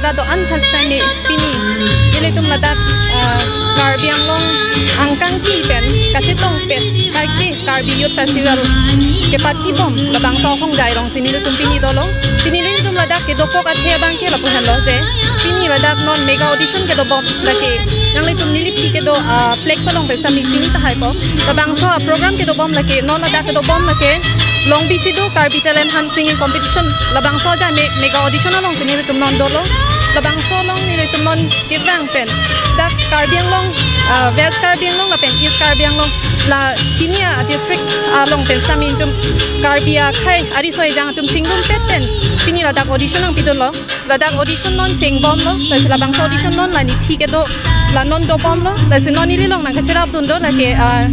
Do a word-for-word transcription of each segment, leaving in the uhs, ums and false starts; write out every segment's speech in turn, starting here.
Ado an phas time pini ilitum ladak, ah, Karbi Anglong angkangki pen kachetongpet kaike Karbi Youth Festival kepatibom labangso ahongjai alongsi nelitum pini dolo. Pini nelitum ladak kedokok athe abangke lapu henlo je pini ladak non mega audition kedobom lake nanglitum neli aphi kedo, ah, flex along pen sitame chini tahaipo. Labangso a-program kedobom lake non ladak kedobom lake Longbi Chidu Karbi Talent Hunt Singing Competition labangso ajai me-, mega audition alongsi nelitum non dolo. Labangso along nelitum non kevang pen dak Karbi Anglong, ah, West Karbi Anglong lapen East Karbi Anglong la hini a-district along pen sitame nelitum Karbi akhei ariso ejang atum chingrumpet pen pini ladak audition nangpidunlo. Ladak audition non chengbomlo, lasi labangso audition non la neli aphi kedo la non dobomlo, lasi non neli along nangkacherapdun do lake, ah,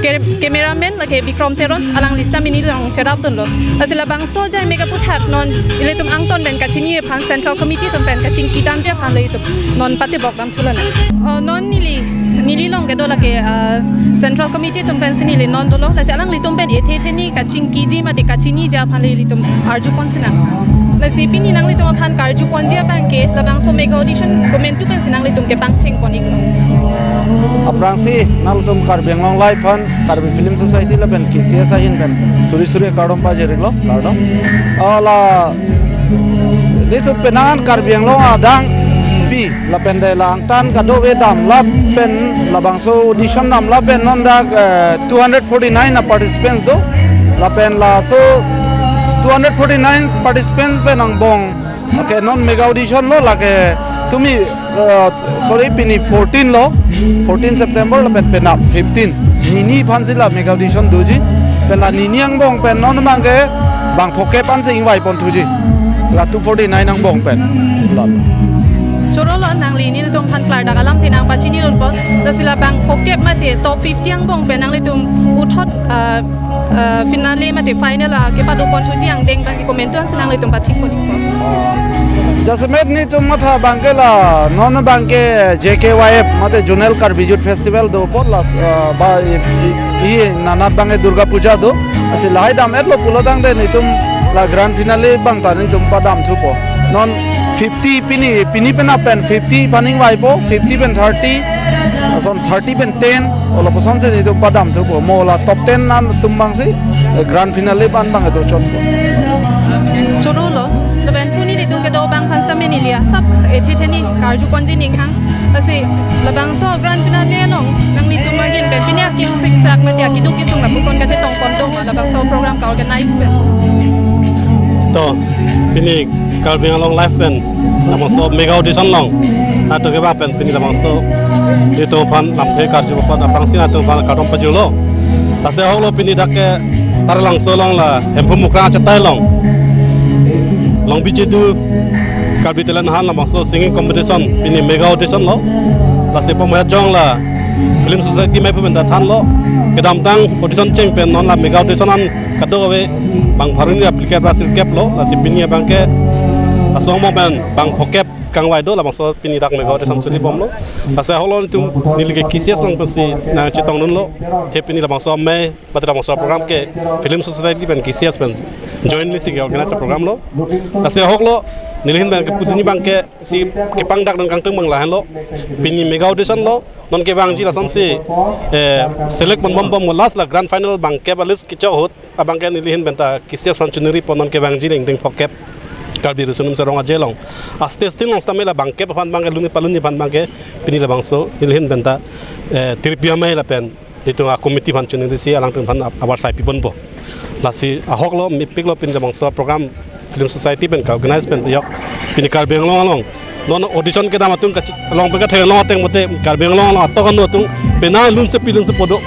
ke-, cameraman lake Bikrom Teron alangli sitame neli along cherapdunlo. Lasi labangso ajai mega aputhak non ilitum angton pen kachini aphan Central Committee atum pen kachingki damji aphan le itum non patebok dam thulonang. Oh, non neli, neli along kedo lake, ah, Central Committee atum pensi neli non dolo, lasi alanglitum pen ethe ethe ni kachingkiji mate kachiniji aphan le ilitum arjupon sinang. Lasi pini nanglitum aphan karjuponji abangke labangso mega audition komantu pensi nanglitum kepangchengpon iklo? Aphrangsi nanglitum Karbi Anglong Live aphan Karbi Film Society lapen K C S ahin pen suri suri kardom pajir iklo, kardom. Ala nelitum penang an Karbi Anglong adang pi lapen de la angtan kadokave damlap pen labangso audition damlap pen non dak, eh, two hundred forty-nine a-participants do. Lapen laso two hundred forty-nine participants pen angbong. Okay, non mega audition lo lake tumi, eh, sorry, pini fourteen lo, fourteen September lapen penap fifteen. Nini aphansi la mega audition doji. Pen la nini angbong pen non abangke bang phokep ansi ingvaipon thuji. La two forty-nine angbong pen. Lalo. Choro lo, nangli nelitum aphan klardak alamthe nangpachinidunpo. Lasi labang phokep mate top fifty angbong pen nanglitum puthot, ah, ah, finale mate final, ah, kepadopon thuji angdeng abangke komantu ansi nanglitum pathikpon ikpo? Jasemet nelitum matha abangke la non abangke J K Y F mate Zonal Karbi Youth Festival dopo la, ah, ba i, i, i nanat abangke Durga Puja do. Lasi lahai dam-etlo pulo tangte nelitum la grand finale abang ta nelitum padam thupo. Non fifty pini, pini penap pen fifty aphan ingvaipo, fifty pen thirty, lason thirty pen ten, o lapuson si nelitum padam thupo. Mo la top ten an atum abangsi, eh, grand finale abang abang dochotpo. Choro lo, lapen pini nelitum kedo abang aphan sitame neli asap ethe ethe ni karjuponji ninghang. Lasi labangso grand finale along nanglitum ahin pen pini akisik sak mate akiduk kisung lapuson kachetongpon do ma labangso program ka-organize pen? To, pini Karbi Anglong Live pen labangso mega audition along nangtum kevang pen pini labangso nelitum aphan lamthe karju apot aphrangsi nangtum aphan kardom pajirlo. Lasi ahoklo pini dak ke Taralangso along la Hemphu Mukrang achetai along Longbi Chidu Karbi Talent Hunt labangso singing competition pini mega audition lo. Lasi pamaya jong la Film Society amei pu pen ta thanlo. Kedamtang audition cheng pen non la mega audition an kadokave bang pharo hini ra phlikep ra sirkep lo. Lasi pini abangke asong mo pen bang phokep kangvai do labangso pini dak mega audition suri bomlo. Lasi ahoklo nelitum neli ke K C S along pensi nangchetongdunlo. The pini labangso amei mate labangso program ke Film Society pen K C S pen jointly si ke-organize program lo. Lasi ahoklo neli ahin pen kepudunji abangke si kepangdakdun kangtung abang lahenlo. Pini mega audition lo, non kevangji lasonsi, eh, select ponbom bom last la grand final bangkep a-list kecho ahut abangke neli ahin pen ta K C S aphan choningripo, non kevangji le ingdeng phokep Karbi Riso Nimso Rong Aje along a-stage team along sitame la bangkep aphan abangke lun palunji aphan abangke pini labangso neli ahin pen ta, eh, tirpi amei lapen nelitum a-committee aphan choningrisi alangtum aphan ab-, abar sai piponpo. Lasi ahoklo, mepiklo pini labangso program Film Society pen ka-organize pen yok pini Karbi Anglong along non audition kedam atum kachi-, along pen kathek along ateng mate Karbi Anglong along atok anu atum penang lunsepi lunsepo do.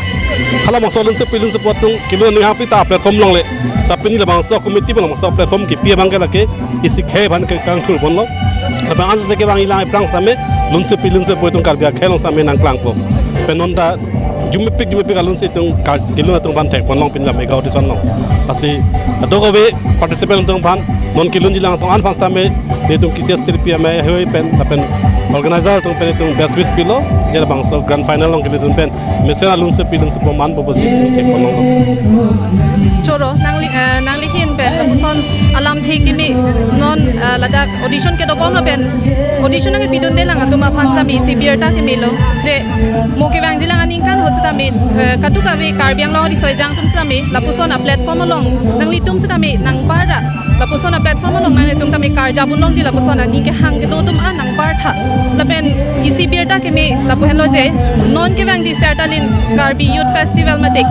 Hala labangso lunsepi lunsepo atum kelun ninghangpi ta platform along le. Ta pini labangso committee pen labangso platform kipi abangke lake isi khei aphan ke kangthurponlo. Lapen ansi kevang ilang aphrang sitame lunsepi lunsepo atum Karbi akhei along sitame nangklangpo. Pen non ta jumepik jumepik alunsi atum ka-, kelun atum aphan thekponlong pini la mega audition along. Lasi kadokave participant atum aphan non kelunji lang atum an aphan sitame nelitum K C S tirpi amei ahoi pen lapen organizer atum pen itum best wish pilo. Je labangso grand final along kelun atum pen mesen alunsepi lunsepo manpo pusi thekponlonglo. Choro, nangli, eh, nangli ahin pen lapuson alam Thik kimi non, ah, ladak audition kedobom lapen audition nangkepidunde lang atum aphan sitame isi birta kemelo. Je mo kevangji lang aningkan ahut sitame, eh, kadokave Karbi Anglong riso-ejang atum sitame lapuson a-platform along nanglitum sitame nangpar ra, lapuson a-platform along nanglitum tame karjap un longji, lapuson aning kehang kedo atum an nangpartha. Lapen isi birta keme lapu henlo je non kevangji Sertalin Karbi Youth Festival mate,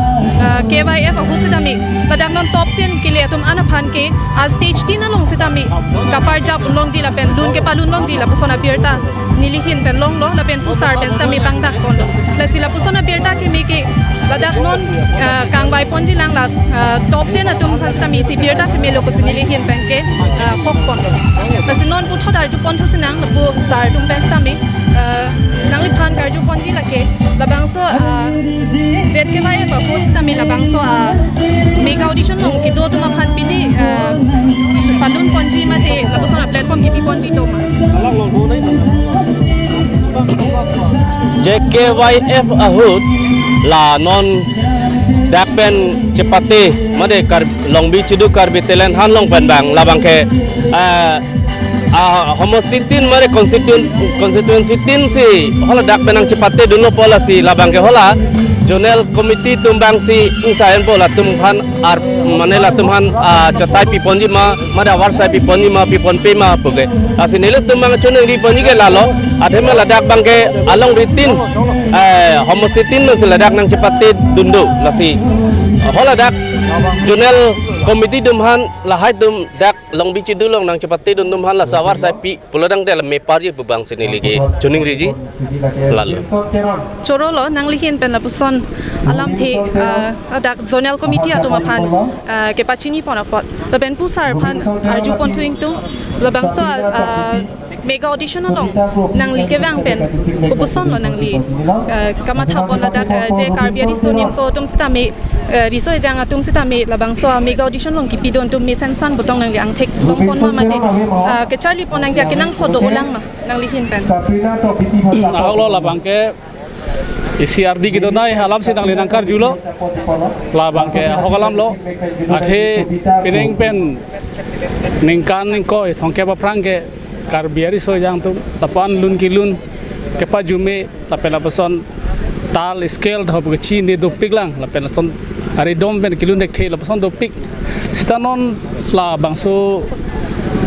ah, K Y F ahut sitame ladak non top ten kele atum an aphan ke a-stage tin along sitame kaparjap un longji lapen lun kepalun longji lapuson abirta neli ahin pen longlo lapen pu sar pen sitame pangdak ponlo. Lasi lapuson abirta keme ke ladak non, ah, kangvai ponji lang la, ah, top ten atum aphan sitame isi birta kemelo pusi neli ahin pen ke, ah, kok ponlo. Lasi non puthot arju ponthu sinang lapu sar atum pen sitame, ah, nangliphan karju ponji lake labangso, ah, Z K Y F ahut sitame labangso, ah, mega audition along kedo atum aphan pini, ah, palun ponji mate lapuson a-platform kipi ponji do ma? Z K Y F ahut la non dak pen chepate mate Kar-, Longbi Chidu Karbi Talent Hunt along pen bang labang ke, ah, ah, homosti tin mate constituen-, constituency tin si hala dak pen nangchepate dunlo pu lasi labang ke hala zonal committee atum bang si ingsain pu latum aphan ar mane latum aphan, ah, chotai pi ponji ma, mate avarsai pi ponji ma, pi ponpe ma puke. Lasi nelitum bang choningri ponji ke lalo, athema ladak bang ke alongri tin, eh, homosti tin bang si ladak nangchepate dun do. Lasi hala dak zonal committee atum aphan lahai atum dak Longbi Chidu along nangchepate dun atum aphan laso avarsai pi pulo tangte la meparji pu bang si neli ke choningriji lalo. Chorolo, nangli ahin pen lapuson alamthe, ah, dak zonal committee atum aphan, ah, kepachini pon apot lapen pu sar aphan arju ponthu ingtung labangso, ah, mega audition along nangli kevang pen kopuson lo nangli, ah, kamatha pon ladak, ah, je Karbi ariso nimso atum sitame, ah, riso-ejang atum sitame labangso, ah, mega audition along kipidun atum mesen san botong nangli angthek long pon ma mate, ah, kecharli pon nangji akenangsot do-olang ma nangli ahin pen? Ahok lo, labang ke isi ardi kedonai alam si nangli nangkarjulo. Labang ke ahok alam lo. Athe pining pen ningkan ingkoi thomkep aphrang ke Karbi ariso-ejang atum lapu-an lun kelun kepajume lapen lapuson tal scale thop kechinine dopik lang lapen lason aridom pen kelun thekthe lapuson dopik. Sita non labangso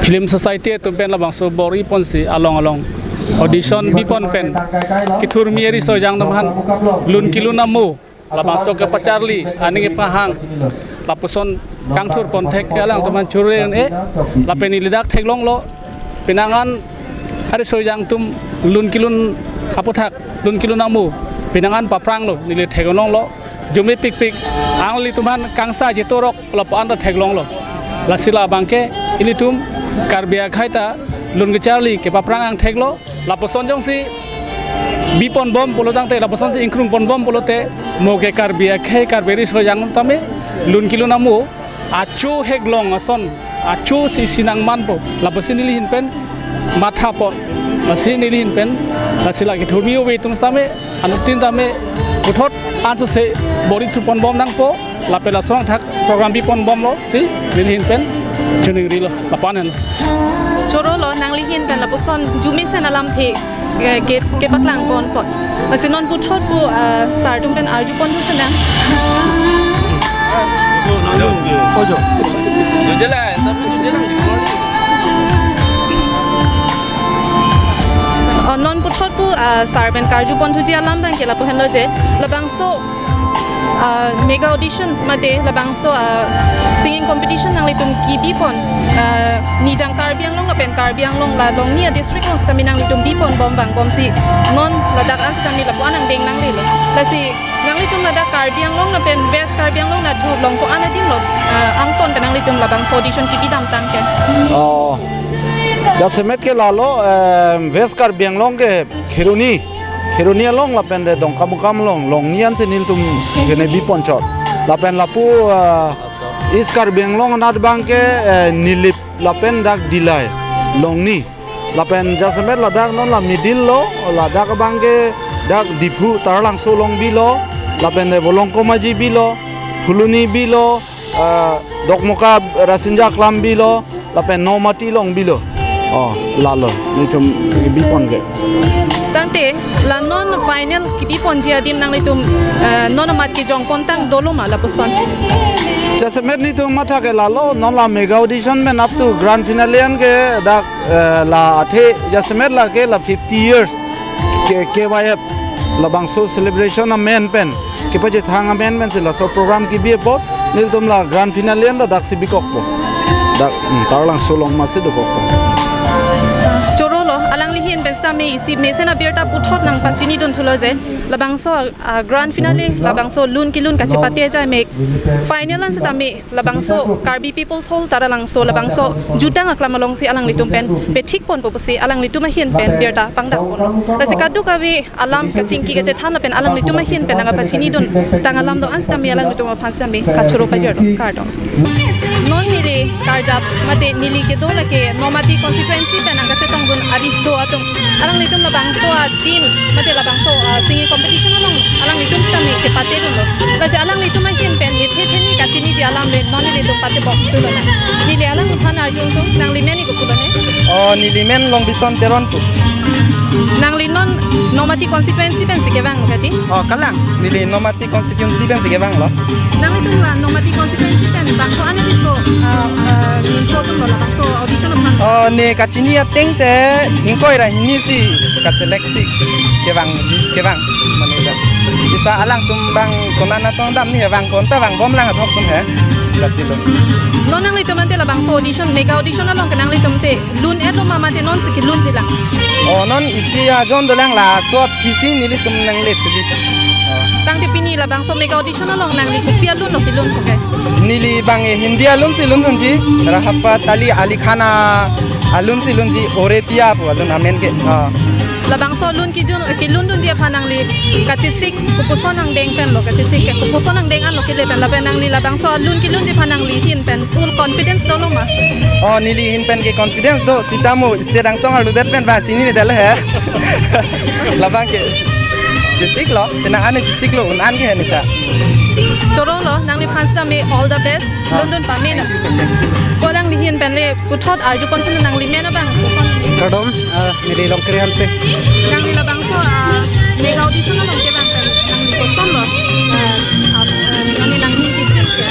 film society atum pen labangso bor-i ponsi along along audition bi pon pen kethurmi ariso-ejang atum aphan lun kelun amo labangso kepacharli aning kepahang lapuson kangthur pon thek ke alangtum aphan churre e lapen neli dak theklonglo. Penang an ariso-ejang atum lun kelun aputhak lun kelun amo penang an papranglo, neli theklonglo. Jumipikpik, alanglitum aphan kangsa chetorok lapu-an ta theklonglo. Lasi labang ke ilitum Karbi akhei ta lun kecharli kepaprang angtheklo. Lapuson jongsi bi ponbom pulo tangte, lapuson si ingkrung ponbom pulote, mo ke Karbi akhei Karbi ariso-ejang tame lun kelun amo achu heklong ason, achu si sinang manpo. Lapusi neli ahin pen matha pon. Lasi neli ahin pen, lasi la kethurmi ove atum tame, anuttin tame puthot ansose bor-i thu ponbom nangpo. Lapen lason thak program bi ponbomlo si neli ahin pen choningrilo, lapu-an henlo. Chorolo, nangli ahin pen lapuson jumesen alamthe, eh, ke, kepaklang pon pon. Lasi non puthot pu, ah, sar atum pen arju ponthu sinang. Ojo. Oh, non puthot pu, ah, sar pen karju ponthuji alam abang ke lapu henlo je labangso, ah, mega audition mate labangso, ah, singing competition nanglitum kibi pon, ah, Nijang Karbi Anglong lapen Karbi Anglong la Longni a-district along sitame nanglitum bi ponbom vangbomsi non ladak an sitame lapu-an angdeng nanglelo. Lasi nanglitum ladak Karbi Anglong lapen West Karbi Anglong nathu longpo an adim lo, ah, angton pen nanglitum labangso audition kibi damtang ke? Oh, jasemet ke lalo, em, West Karbi Anglong ke Kheroni, Kheroni along lapen de Dongkamukam along, Longni ansi nelitum kene bi ponchot. Lapen lapu, ah, East Karbi Anglong anat abang ke, eh, Nilip lapen dak Dillai, Longni. Lapen jasemet ladak non la middle lo, ladak abang ke dak Diphu Taralangso along bilo, lapen de Volongkom Aji bilo, Phuloni bilo, ah, Dokmoka Rasinja Aklam bilo, Lapen Nomati along bilo. Oh, lalo. Nelitum bipon ke. Tangte, la non final kipi ponji adim nanglitum, eh, non amat kejong pontang dolo ma lapuson. Jasemet nelitum matha ke lalo, non la mega audition pen up to grand finale an ke dak, eh, la athe, jasemet lake la fifty years ke K Y F labangso celebration amen pen, kepachethang amen pen si laso program kibi apot, nelitum la grand finale an ta daksi bikokpo. Dak, hmm, Taralangso along masi dokokpo. Choro lo, alangli ahin pen sitame isi mesen abirta puthot nangpachinidunthulo je, labangso, ah, grand finale, labangso lun kelun kachepate ajai mek final an sitame labangso Karbi People's Hall Taralangso labangso jutang aklam alongsi alanglitum pen pethik ponpo pusi alanglitum ahin pen birta pangdang ponlo. Lasi kadokave alam kachingki kachethan lapen alanglitum ahin pen nangpachiniduntang alam do-an sitame alanglitum aphan sitame kachoro pajirlo, kardom. Non neli karjap mate neli kedo lake Nomati constituency pen nangkachetongdun ariso atum, alanglitum labangso adim mate labangso, ah, singing competition along alanglitum sitame chepatedunlo. Lasi alanglitum ahin pen nithe theni kachiniji alam le non nelitum patebok thulo na. Neli alangphan arjudun, nangli men iko pulo ne? Oh, neli men Longbison Teron pu. Nangli non Nomati constituency pensi kevang kati? Oh, kalang. Neli Nomati constituency pensi kevanglo. Nanglitum la Nomati constituency pen bangso ane piso, ah, ah, nimso atum lo labangso audition aphan? Oh, ne kachini ateng te ingkoi ra hini si kaselect si kevang, kevang. Mane ba. Sita alangtum bang konat atong dam ni vang konta vangbomlang athok atum he. Lasi lo. Non nanglitum ante labangso audition, mega audition along ke nanglitum te lun-etlo ma mate nonsi kelunji lang? Oh, non isi ajon dolang, laso aphisi nelitum nanglethuji. Oh. Tangte pini labangso mega audition along nangli kopi alun lo kelun koke? Neli bang e Hindi alun si lundunji, Rahapa Tali Ali Khan alun si lunji, Ore Piya pu alun amen ke. Oh. Labangso alun kijun, kelundunji aphan nangli kachesik kopuson angdeng penlo, kachesik ke kopuson angdeng anlo kele pen, lapen nangli labangso alun kelunji aphan nangli ahin pen full confidence dolo ma? Oh, neli ahin pen ke confidence do, sitamo stage angsong arludet pen ba chinine det he. Labang ke chesiklo, penang ane chesiklo, un-an ke he nita. Choro lo, nangliphan sitame all the best. London pame na. Ko alangli ahin pen le puthot arju ponchun, nangli men abang koson? Kardom, ah, neli Longkiri Hanse. Nangli labangso, ah, mega audition along kevang pen nangli kosonlo, ah, ah, nangli nangning kefeel ke?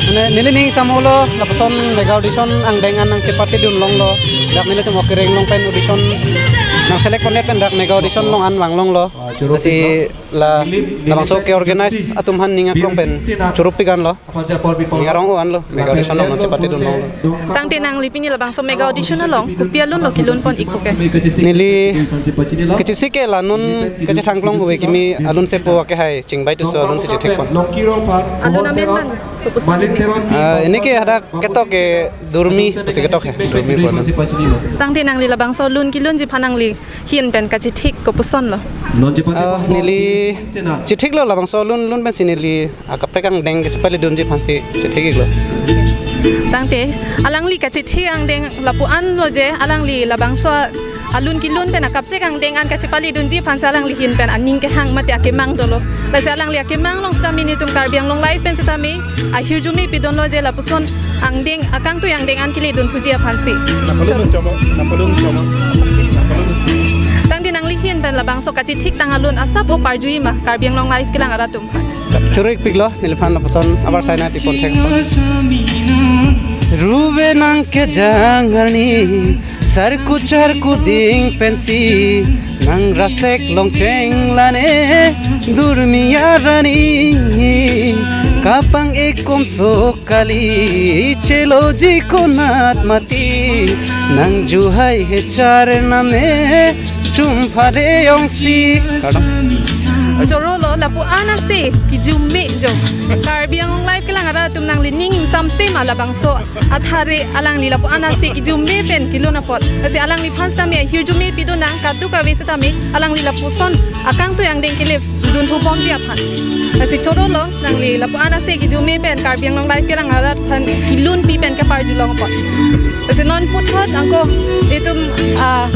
Mane neli ning samolo, lapuson mega audition angdeng an nangchepatedun longlo. Dak nelitum Okireng along pen audition nangselect pondet pen dak mega audition along an vanglonglo. Lasi la labangso ke organize atum aphan ning aklong pen choro pik anlo. Ning arong-o anlo, mega audition along nangchepatedun longlo. Tangte nangli pini labangso mega audition along kopi alun lo kelun pon-ikpo ke? Neli kachesik ke la non kachethang klong huve kimi alun sepo akehai Chingbai Tisso alun si chethek pon. Alun amen mang, kopuson ini? Ah, ini ke hadak ketok ke Durmi, pusi ketok he, Durmi pu alun. Tangte nangli labangso alun kelunji aphan nangli ahin pen kachethik kopusonlo? Ah, neli chethiklo, labangso alun lun pensi neli akaprek angdeng kachepatedunji aphansi chethik-iklo. Tangte alangli kachethik angdeng lapu-an lo je, alangli labangso alun kelun pen akaprek angdeng an kachepatedunji aphansi alangli ahin pen aning kehang mate akemang dolo. Lasi alangli akemang along sitame nelitum Karbi Anglong Live pen sitame ahirjume pidunlo je lapuson angdeng, akangtui angdeng an keledunthuji aphansi. Napalun chomo, napalun chomo. Tangte nangli ahin pen labangso kachethik tang alun asap o parjui ma Karbi Anglong Live kelang arat atum aphan? Choro-ikpiklo, neliphan lapuson abar saina tipon thek. Ruve nang kejang arni, sarku charku ding pensi, nang rasek longcheng lane, Durmi arani. Kapang ekom so kali, cheloji konat mati, nang juhai hechar namne, chumphade ongsi. Kardom. Choro lo, lapu-an ase kijum me jo. Karbi Anglong Live kelang arat atum nangli ning samse ma labangso athare alangli lapu-an ase kijum me pen kelun apot. Lasi alangliphan sitame ahirjume pidun nang, kadokave sitame alangli lapuson akangtui angdeng keledunthu bomji aphan. Lasi choro lo, nangli lapu-an ase kijum me pen Karbi Anglong Live kelang arat aphan kelunpi pen keparjulong apot. Lasi non puthot angko itum, ah,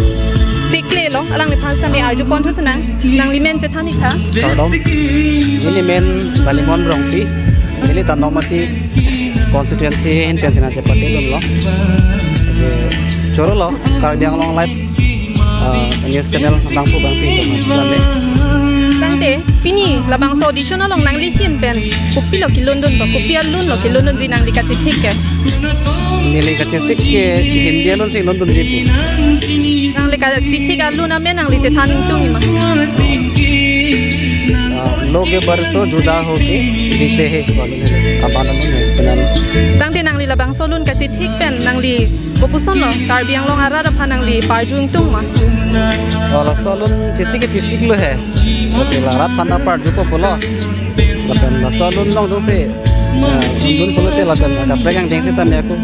chikle lo, alangliphan sitame arju ponthu senang, nangli men chethan-ik tha. Kardom. Neli men Lalimon Rongpi. Neli ta Nomati constituency ahin pensi nangchepatedunlo. Lasi choro lo, Karbi Anglong Live, ah, news channel bangphu bangphi lo, masi tame. Tangte, pini labangso audition along nangli ahin pen kopilo kelundun ba, kopi alun lo kelundunji nangli kachethik ke? Neli kachethik ke Hindi alun si lundunji pu. Nangli kachethik alun amen nangli chethan ingtung ma? Ah, लोग एक बार से जुदा होके जीते हैं, abang alun penang. Tangte nangli labangso alun kachethik pen nangli kopuson lo, Karbi Anglong arat aphan nangli parju ingtung ma? Oh, laso alun chethik ke chethik lo he. Lasi la rat aphan ta parjupo pulo. Lapen laso alun along jongsi, eh, lun pulote lapen kaprek angdeng sitame ako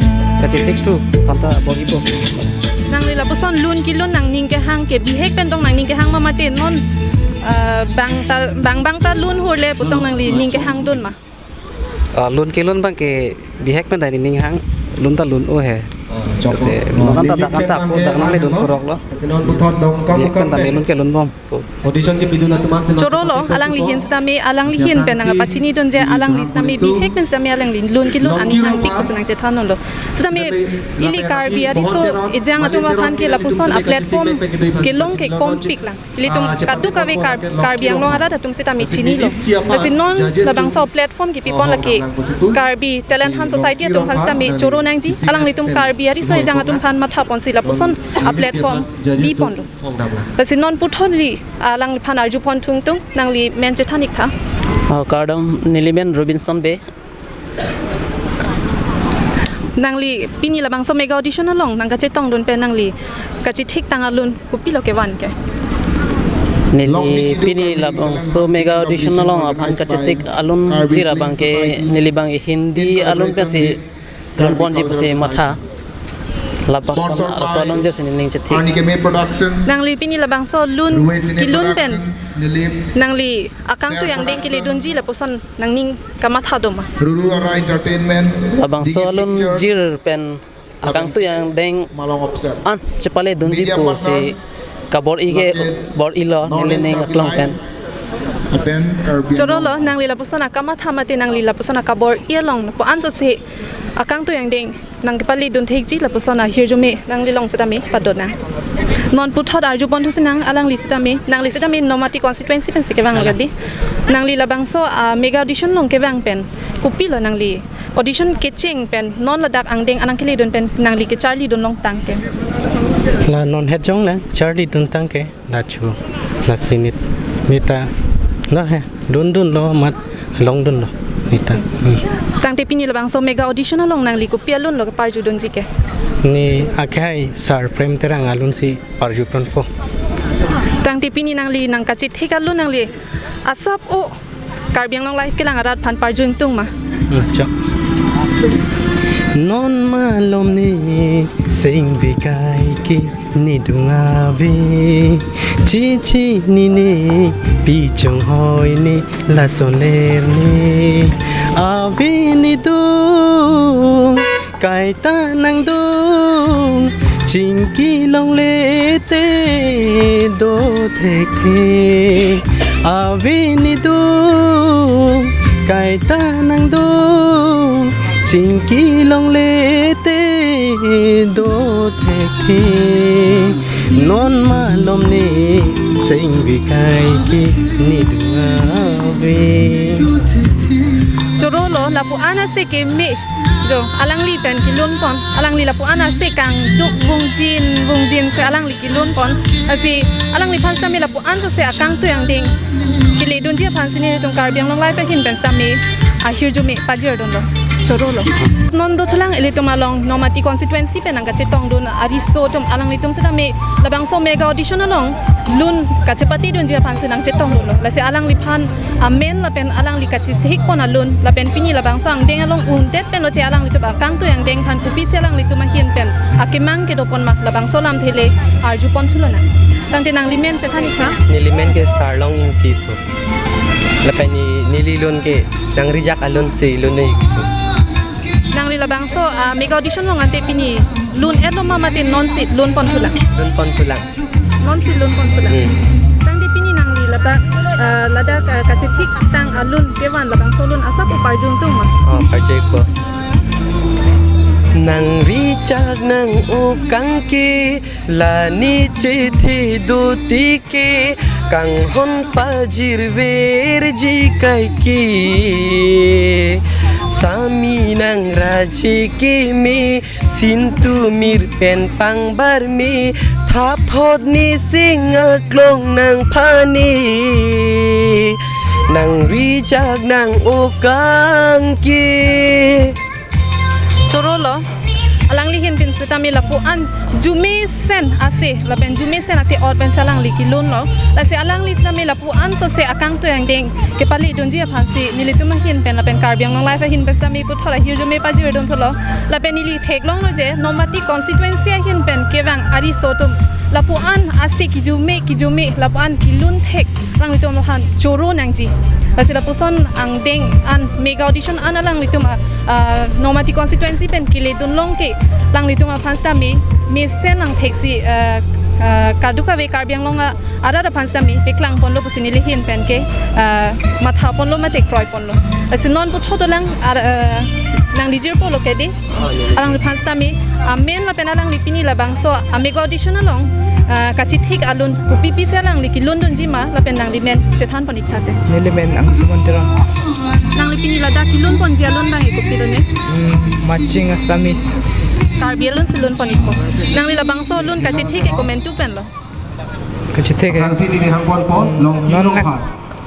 kachethik thu aphan ta bor-ipo. Nangli lapuson lun kelun nangning kehang ke bihek pen tong nangning kehang ma mate non, eh, bang ta, bang bang ta lun hurle pu tong nangli ning kehangdun ma? Ah, lun kelun abang ke bihek pen ta nening hang, lun ta lun-o he. Ah, lasi non anta dak anta ako dak nangledun purok lo. Lasi non puthot dong kam bihek pen ta kam me lun kelunbom. Audition si pidun atum an si non choro lo, alangli ahin sitame, alangli ahin pen nangpachinidunji, alangli sitame bihek pen sitame alangli lun kelun aning hangpik pusi nangchethanlo. Sitame ili Karbi ariso ejang atum aphan ke lapuson a-platform kelong ke kompik lang. Ilitum kadokave Kar-, Karbi Anglong arat atum sitame chinilo. Lasi non labangso platform kepipon lake Karbi Talent Hunt Society atum aphan sitame choro nangji, alanglitum Karbi ariso ejang atum aphan mathaponsi lapuson a-platform piponlo. Lasi non puthot neli alangliphan arjupon thungtung, nangli men chethan iktha. Oh, kardom, neli men Robinson Bey. Nangli pini labangso mega audition along nangkachetongdun pen nangli kachethik tang alun kopilo kevan ke? Neli pini labangso mega audition along aphan kachesik alun jir abang ke neli abang Hindi alun pensi lunponji pusi matha. Lapuson laso alun jir si nening chethik. Nangli pini labangso alun kelun pen nangli akangtui angdeng keledunji lapuson nangning kamatha do ma? Ruru Ara Entertainment. Labangso alun jir pen akangtui angdeng an chepaledunji pusi kabor-i ke bor-ilo neli ning aklong pen. Choro lo, nangli lapuson akamatha mate nangli lapuson akabor-i along lapu-an sose akangtui angdeng nangkepaledun thekji lapuson ahirjume nangli along sitame padonang. Non puthot arjupon thusi nang alangli sitame, nangli sitame Nomati constituency pensi kevang lagi. Nangli labangso a-mega audition along kevang pen kopilo nangli audition kecheng pen non ladak angdeng anang keledun pen nangli kecharlidun longtang ke? La non het jong la charlidun tang ke, la chu, la sinit, neta, la he, dundunlo amat longdunlo neta. Hmm. Tangte pini labangso mega audition along nangli kopi alun lo keparjudunji ke? Ne akhai Sir Prem Terang alun si parjuponpo. Tangte pini nangli nangkachethik alun nangli asap o Karbi Anglong Live kelang arat aphan parju ingtung ma? Hmm, chak. Non malom ne seng vikai ke nedung ave, chichi nine pichong hoi ne lason ler ne ave nedung. Kaita nangdung chingki longle te do thekthe, ave nedung. Kaita nangdung chingki longle te do thekthe, non malom ne seng vikai ke nedung ave. Choro lo, lapu-an ase keme jo, alangli pen kelunpon, alangli lapu-an ase kangduk vungjin vungjin si alangli kelunpon. Lasi alangliphan sitame lapu-an sose akangtui angdeng keledunji aphansi nelitum Karbi Anglong Live ahin pen sitame ahirjume pajirdunlo. Choro lo. Non dothulang ilitum along Nomati constituency pen nangkachetongdun ariso atum, alanglitum sitame labangso mega audition along lun kachepatedunji aphansi nangchetongdunlo. Lasi alangliphan amen lapen alangli kachesik pon alun lapen pini labangso angdeng along undet pen lote alanglitum akangtui angdeng aphan kopisi alanglitum ahin pen akemang kedopon ma, labangso alamthe le arjupon thulonang. Tangte nangli men chethan iktha? Neli men ke Sarlong Ingti pu. Lapen ne, neli lun ke nangrijak alun si lun-ik pu. Nangli labangso, ah, mega audition along ante pini lun-etlo ma mate non si lunpon thulang? Lunpon thulang. Non si lunpon thulang. Hmm. Tangte pini nangli ladak, ah, ladak, ah, kachethik tang alun kevan labangso alun asap o parju ingtung ma? Oh, parju-ikpo. Nang richak nang-ok tangke, la ne chethe do tike, kanghon pajirverji kaike. Sami nang raje keme, sintu mir pen pangbar me, thapthot ne sing aklong nangphan ne, nang richak nang-ok tangke. Chorolo, alangli ahin pen sitame lapu-an arjumesen ase, lapen arjumesen ate-ot pensi alangli kelunlo. Lasi alangli sitame lapu-an sose akangtui angdeng kepalidunji aphansi nelitum ahin pen lapen Karbi Anglong Live ahin pen sitame puthot ahirjume pajirdun thulo. Lapen neli theklonglo je, Nomati constituency ahin pen kevang ariso atum lapu-an ase arjume arjume lapu-an kelun thek alanglitum aphan choro nangji. Lasi lapuson angdeng an mega audition an alanglitum a, a, Nomati constituency pen keledun long ke alanglitum aphan sitame mesen nang theksi, a, a, kadokave Karbi Anglong a, arat aphan sitame keklang ponlo pusi neli ahin pen ke, a, matha ponlo mate kroi ponlo. Lasi non puthot dolang, ar, a, nangli jirpo lo ke di. Alangliphan sitame amen lapen alangli pini labangso a mega audition along, ah, kachethik alun kopi pisi alangli kelundunji ma lapen nangli men chethan pon-ik tha te. Neli men Angsumon Teron. Nangli pini ladak kelun ponji alun abang kopi do ne? Hmm, Maching Asami. Karbi alun si lun pon-ikpo. Nangli labangso alun kachethik ke komantu pen lo? Kachethik ke. Aphrangsi neli hang ponpo, Longki non Rongphar.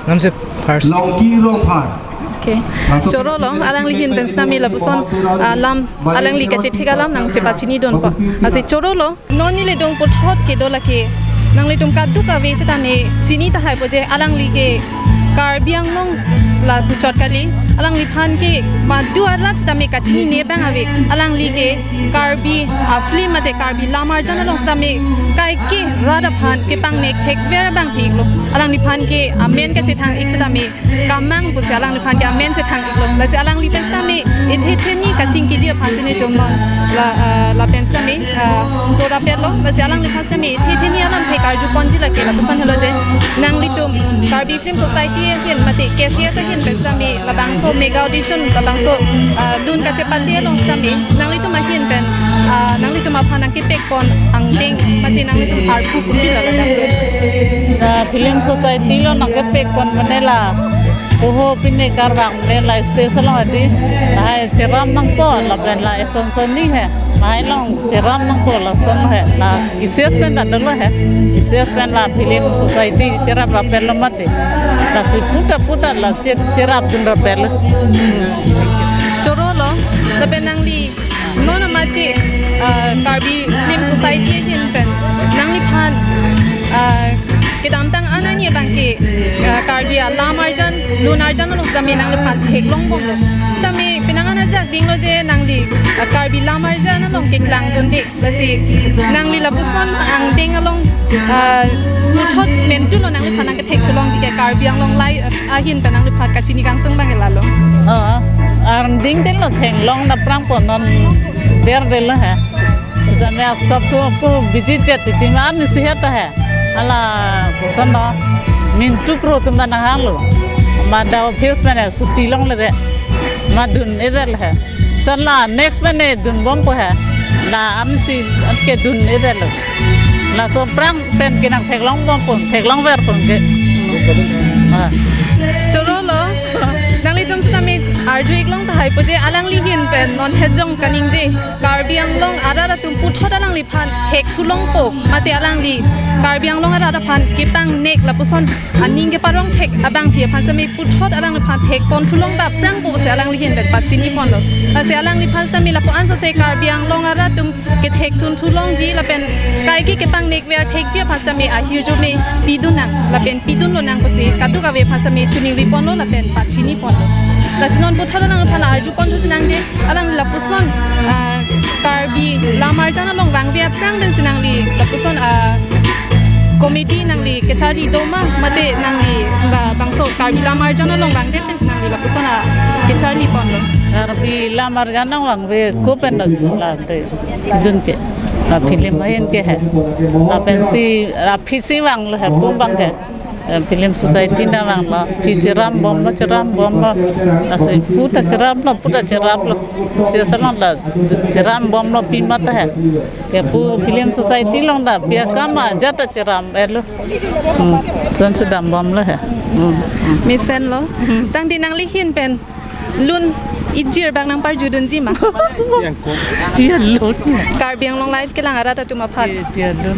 Namse first. Longki Rongphar. Okay. Chorolo, alangli ahin pen sitame lapuson, ah, alam, alangli kachethik alam nangchepachinidunpo. Lasi chorolo, non neli adung puthot kedo lake, nanglitum kadokave sitame chini tahaipo je, alangli ke Karbi Anglong la puchot kali, alangliphan ke madu arat sitame kachinine abang ave, alangli ke Karbi a-film mate Karbi lamarjan along sitame kaike rat aphan kepangnek thekver abang thik lo. Alangliphan ke amen kachethang-ik sitame kamang pusi alangliphan ke amen chethang-ik lo. Lasi alangli pen sitame ethe theni kachingkiji aphansi nelitum non la, ah, lapen sitame, ah, tora pet lo. Lasi alangliphan sitame ethe theni alam thek arju ponji lake lapuson helo je, nanglitum Karbi Film Society ahin mate K C S ahin pen sitame labangso mega audition labangso, ah, lun kachepate along sitame nanglitum ahin pen, ah, nanglitum aphan nangkepek pon angdeng mate nanglitum arpu kopi lo ladak? Ah, Film Society lo nangkepek pon mane la poho pine karvang le la stage along ati, lahai cheram nangpo lapen la eson sonni he, lahai along cheram nangpo lason he, la K C S pen ta dolo he, K C S pen la Film Society cherap rapet lo mate. Lasi puta puta la che-, cherapdun rapet lo. Chorolo, lapen nangli non amate, ah, Karbi Film Society ahin pen nangliphan, ah, kedamtang anani abang ke, ah, Karbi alamarjan, lun arjan along sitame nangliphan theklong bomlo. Sitame penang an ajak dinglo je nangli, ah, Karbi lamarjan along keklangdunde. Lasi nangli lapuson angdeng along, ah, puthot mentu lo nangliphan nangkethekthulongji ke Karbi Anglong Live ahin pen nangliphan kachini kangtung abang ke lalo? Oh, angdeng tin lo theklong aphrang pon non der de lo he. Sitame aksap su pu biji jet titi ma arnisi he ta he. Hala koson no mintu kro atum ta nanghanglo. Ma dak office mane suti longle de. Ma dun-edetlo he. Lason la next mane dunbompo he. La arnisi anke dun-edetlo. Laso aphrang pen ke nangtheklong bompo, theklong verpo ke. Ah. Chorolo, nanglitum sitame arju-ik long tahaipo je alangli ahin pen non hejong kaningje Karbi Anglong arat atum puthot alangliphan thekthulongpo mate alangli Karbi Anglong arat aphan kepangnek lapuson aning keparong thek abangpi aphan sitame puthot alangliphan thek ponthulong ta aphrang pusi alangli ahin pen pachini ponlo. Lasi alangliphan sitame lapu-an sose Karbi Anglong arat atum kethekthunthulongji lapen kaike kepangnek ver thekji aphan sitame ahirjume pidun nang lapen pidun lonang pusi kadokave aphan sitame choningri ponlo lapen pachini ponlo. Lasi non puthot alangliphan arju ponthusi nangji alang lapuson, ah, Karbi lamarjan along vangve aphrang pensi nangli lapuson, ah, committee nangli kecharli doma mate nangli labangso Karbi lamarjan along vangdet pensi nangli lapuson, ah, kecharli ponlo? Karbi lamarjan along vangve ko pen lo chula te jun ke. La film ahin ke he. Lapensi la phisi vanglo he pu abang ke. Eh, film society nangvanglo, pi cherambomlo, cherambomlo. Lasi puta cheraplo, puta cheraplo. Sesa along la cherambomlo pi mata he. Ke pu film society along ta pi akam ajat ta cheram-etlo. Hmm. Lason si dambomlo he. Hmm. Hmm. Mesenlo. Hmm. Tangte nangli ahin pen lun ijir bak nangparjudunji ma? Pi alun. Karbi Anglong Live kelang arat atum aphan. Pi alun.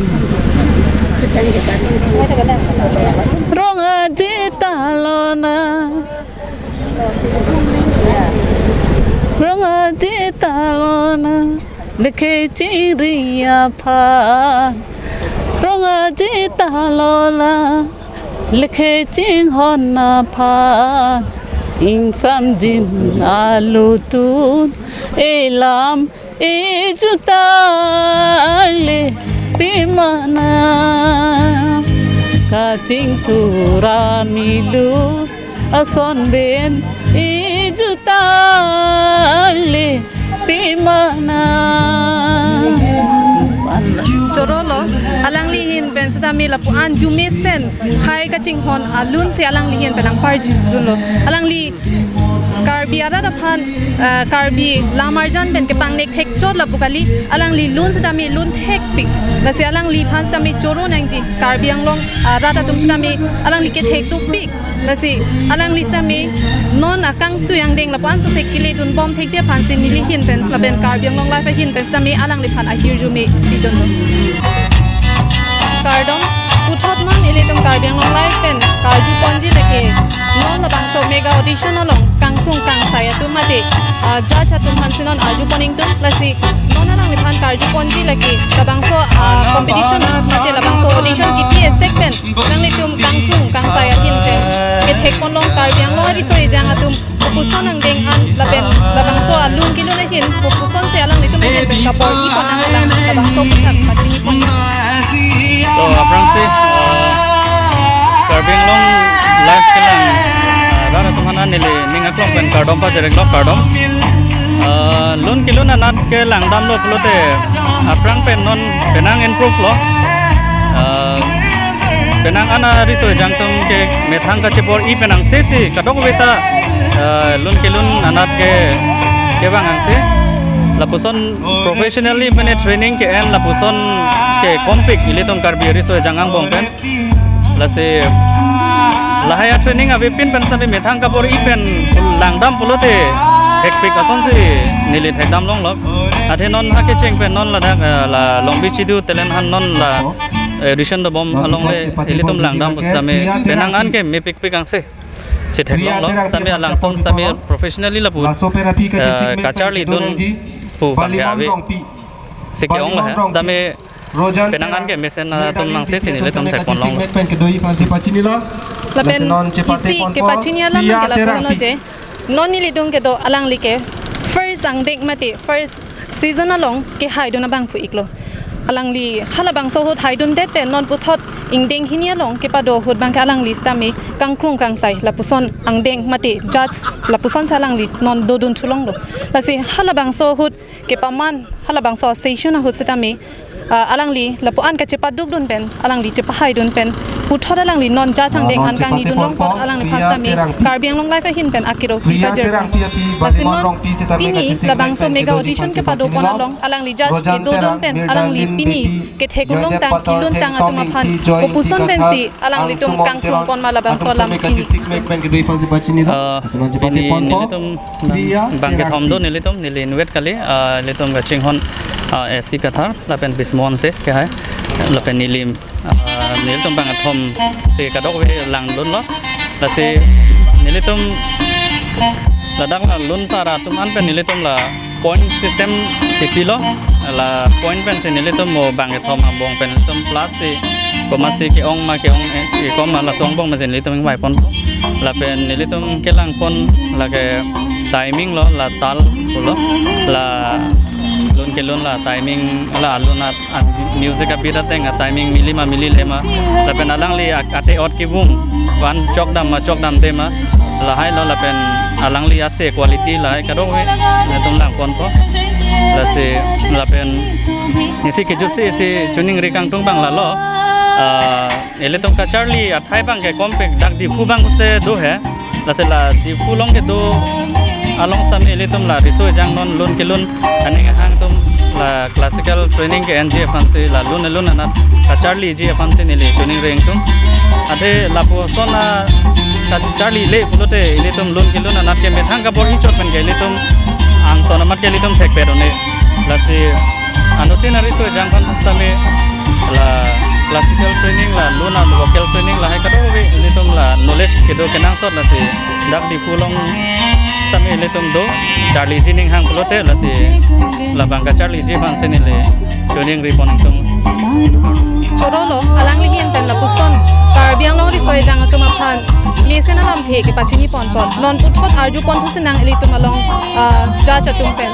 Rong ajit ta lonang. Rong ajit ta lonang. Lake chingri aphan. Rong ajit ta lonang. Lake chinghon aphan. Ingsamjin alutun. Elam ejutang le pimana. Kachingthur amilu ason pen ejutang le pimana. Chorolo, alangli ahin pen sitame lapu-an arjumesen, hai kachinghon alun si alangli ahin pen nangparjudunlo. Alangli Karbi arat aphan, eh, Karbi lamarjan pen kepangnek thekchot lapu kali, alangli lun sitame lun thekpik. Lasi alangliphan sitame choro nangji, Karbi Anglong, ah, arat atum sitame alangli kethek dopik. Lasi alangli sitame non akangtui angdeng lapu-an sose keledunbom thekji aphan si neli ahin pen, lapen Karbi Anglong Live ahin pen sitame alangliphan ahirjume pidunlo. Kardom, puthot non ilitum Karbi Anglong Live pen karjuponji lake non labangso mega audition along kangkrung kangsai atum mate, ah, judge atum aphan si non arjupon ingtung. Lasi non alangliphan karjuponji lake labangso, ah, competition mate labangso audition kipi esek pen nanglitum kangkrung kangsai ahin pen kethekponlong, Karbi Anglong ariso ejang atum kopuson angdeng an lapen labangso alun kelun ahin kopuson si alanglitum ahin pen kabor-ipon nang alam labangso aphuthak pachinipon. To, aphrangsi, eh, Karbi Anglong Live kelang, eh, arat atum aphan neli ning aklong pen kardom pajirlo, kardom. Eh, lun kelun anat ke langdamlo pulote aphrang pen non penang improve lo. Eh, penang an ariso ejang atum ke methang kachebor-i pen angse si kadokave ta, eh, lun kelun anat ke kevang angse. Lapuson professionally mane training ke-en lapuson ke kompik ilitum Karbi ariso ejang angbong pen. Lasi lahai a-training avepin pen sitame methang kabor-i pen langdam pulote thekpik asonsi neli thekdam longlo. Athe non ha kecheng pen non ladak, eh, la Longbi Chidu Talent Hunt non la audition dobom along le ilitum langdam pusitame penang an ke mepikpik angse. Si theklonglo, sitame alangtum sitame professionally lapu, eh, kacharlidun pu bang ke ave. Si ke-ong lo he, sitame penang an ke mesen atum nangsi si nelitum thekponlong. Lapen isi kepachini alam ke lapu lo je. Non nelitum kedo alangli ke first angdeng mate first season along kehaidun abang pu iklo. Alangli halabangso ahut haidundet pen non puthot ingdeng hini along kepado ahut abang ke alangli sitame kangkrung kangsai lapuson angdeng mate judge lapuson si alangli non dodun thulonglo. Lasi halabangso ahut kepaman halabangso session ahut sitame, ah, alangli lapu-an kachepadukdun pen, alangli chepahaidun pen, puthot alangli non judge angdeng an kangnidunlong apot alangliphan sitame Karbi Anglong Live ahin pen akiro pipajir. Lasi non pini labangso mega audition kepadopon along alangli judge kedodun pen alangli pini kethek ulongtang keluntang atum aphan kopuson pensi alanglitum kangkrungpon ma labangso alam chini. Eh, pini nelitum bang kethom do nelitum, neli inutvet kali, ah, ilitum kachinghon, ah, A C Kathar lapen Bismon si kehai lapen neli, ah, nelitum bang kethom si kadokave langdunlo. Lasi nelitum ladak la lun sar atum an pen nelitum la point system si pilo, la point pensi nelitum mo bang kethom angbong pen nelitum plus si komatsi ke-ong ma ke-ong, eh, ke-ong ma laso angbong pensi nelitum ingvaipon. Lapen nelitum kelangpon lake timing lo, la tal pulo, la lun kelun la timing, la alun at, at music a-beat ateng a-timing mili ma mili le ma. Lapen alangli ak-, ate ot kevung van chokdam ma chokdamde ma, lahai lo. Lapen alangli ase quality lahai kadokave nelitum langponpo. Lasi lapen isi kejutsi isi choningri kangtung abang lalo. Ah, ilitum kacharli athai abang ke kompe dak Diphu abang puste do he. Lasi la Diphu along kedo along sitame ilitum la riso ejang non lun kelun aning ahang atum la classical training ke-enji aphansi la lun lun anat kacharliji aphansi neli choningri ingtung. Athe lapuson a kacharlile pulote ilitum lun kelun anat ke methang kabor-i chot pen ke ilitum angton amat ke ilitum thekpet un-e. Lasi anuttin ariso ejang aphan sitame la classical training la lun a vocal training lahai kadokave ilitum la knowledge kedo kenangsot lasi dak Diphu along sitame ilitum do charliji aning ahang pulote lasi labang kacharliji aphansi neli choningri pon ingtung. Chorolo, alangli ahin pen lapuson Karbi Anglong riso ejang atum aphan mesen alamthe kepachini ponpon. Non puthot arju ponthu sinang ilitum along, ah, judge atum pen.